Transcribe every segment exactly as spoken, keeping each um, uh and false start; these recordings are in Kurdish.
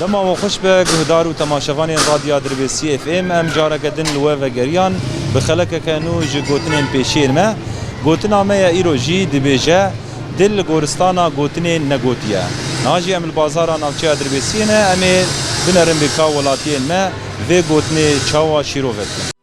Dema we xweş be, guhdar û temaşevanên Radya Dirbêsiyê F M, em careke din li we vegeriyan bi xelekeke nû ji gotinên pêşiyên me. Gotina me ya îro jî dibêje, Dil li goristana gotinên negotiye. Niha jî em li bazara navçeya Dirbêsiyê ne, em ê binerin bê ka welatiyên me vê gotinê çawa şîrove dikin.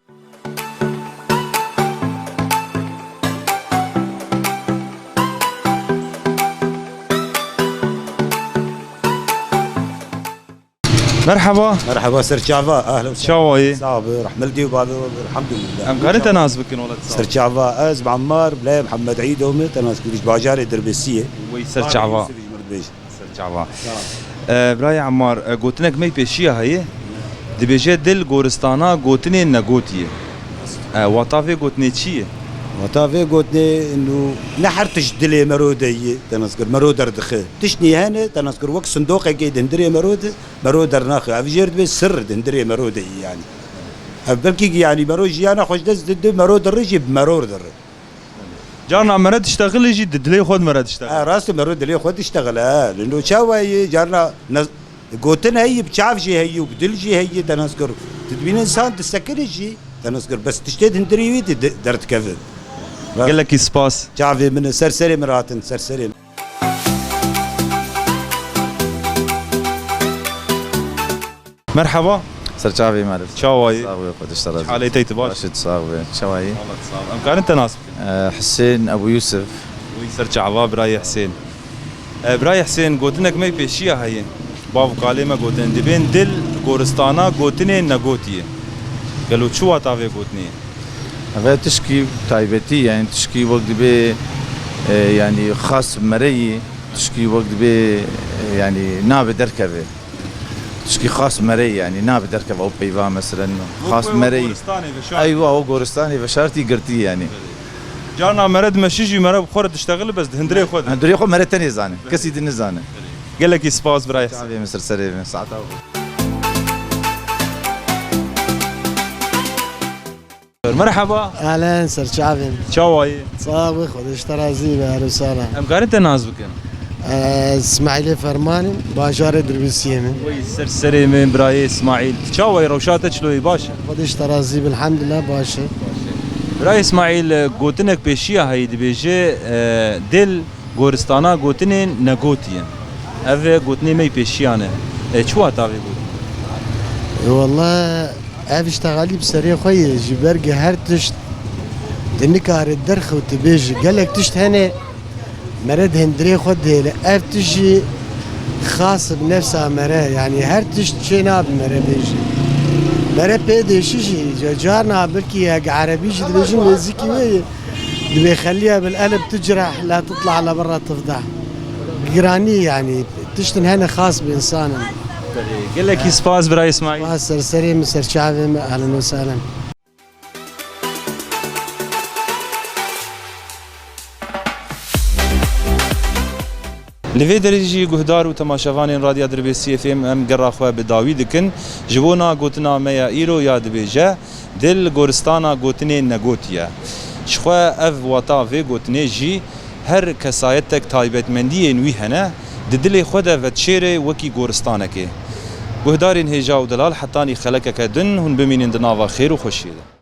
Merhaba. Merhaba, serçava, ehlen we sehlen. Çawa yî? Sax be, rehmildî û bavê we, elhamdulillah. Em karin te nas bikin, wele sağ ol. Serçava, ez Emmar, bilê Mihemed Îdo me, te nas kiriş, bajarê Dirbêsiyê. Wey serçava. Barê Yusuf ji mir dibêj. Serçava. Sağ ol. E, birayê Emmar, e, gotinek me pêşiya heye. Dibêje dil goristana gotinên negotiye. E, wata vê gotinê çi ye? Wata vê gotinê, nû ne her tişt dilê mero de ye, te nas kir, mero derdixe. Tiştnî hene, te nas kir, wek sindoqekê di hundirê mero de, mero dernaxe. Ev jêr dibe sir di hundirê mero de ye yani. Ev belkî yani mero jiyana xwe ji dest dide, mero derê jî bi mero derê. Carna mere diştexile jî di dilê xwe de mere diştexile. Ha, rast e, mero dilê xwe diştexile, ha. Li no çawa ye, carna ne-, gotin heye, bi çav jî heye û bi dil jî heye, te nas kir. Tu dibînî insan disekine jî, te nas kir. Bes tiştê di hundirê wî de, de, derdikeve. Gelekî spas. Çavê min e, ser serê min hatin, ser serê min. Merhaba. Serçavê Merif. Çawa yî? Sax be, Xwedê ji te razî. Halê te tu baş? Baş, tu sax be. Çawa yî? Allah sağ ol. Em karin te nas bikin? Eh, Husên Ebû Yûsif. Wî serçava birayê Husên. Eh, birayê Husên, gotinek me pêşiya heye. Bav û kalê me gotin, dibên dil goristana gotinê negotiye. Gelo çi wata vê gotinê? Ev tişkî taybetî, yani tişkî wek dibê, e, yani xas mereyî, tişkî wek dibê, e, yani nabe derkeve. Tişkî xas mereyî, yani nabe derkeve ew peyva, meselen xas mereyî. Eywa, o goristanê veşartî girtî yani. Carna mere dimeşî jî mere bi xwe re diştexile, bes di hundirê xwe de. Hundirê xwe mere tenê zane. Kesî din nizane. Gelekî spas birayê. Çavê min ser serê min. Saeta xwe. Merhaba. Ehlen, serçavê min. Çawa yî? Sax be, Xwedê ji te razî be, ehlen sahlen. Em karin te nas bikin? Ez Smaîlê Ferman im, bajarê Dirbêsiyê min. Wey ser serê min, birayê Smaîl. Çawa yî, rewşa te çilo yî, baş e? Xwedê ji te razî be, elhamdulillah, baş e. Birayê Smaîl, gotinek pêşiya heyî dibêje, e, dil goristana gotinên negotiye. Ev gotinê me yî pêşiyan e. E, çi wata vê gotinê? E, wele ev ji texalî bi serê xwe ye. Ji ber ku her tişt tu nikare derxe û tu bêjî. Gelek tişt hene mere di hundirê xwe dihêle. Ev tişt jî xas bi nefsa mere. Yanî her tişt çê nabe mere bêjî. Mere pê dêşî jî. Ca-, carna belkî eg erebî jî dibêjin nêzîkî wê ye. Dibê xeliye bil elif tucreh la tutla la berra tifdah. Giranî yani, tiştin hene xas bi insan in. Gelekî spas birayê Smaîl. Spas ser serê min, ser çavê min, ehlen we sehlen. Li vê derê jî guhdar û temaşevanên Radya Dirbêsiyê F M, em gera xwe bi dawî dikin. Ji bona gotina me ya îro ya dibêje, Dil goristana gotinê negotiye. Jixwe ev wata vê gotinê jî her kesayetek taybetmendiyên wî hene, di dilê xwe de vedişêre wekî goristanekê. Guhdarên hêja û delal, hetanî xelekeke din hûn bimînin di nava xêr û xweşiyê de.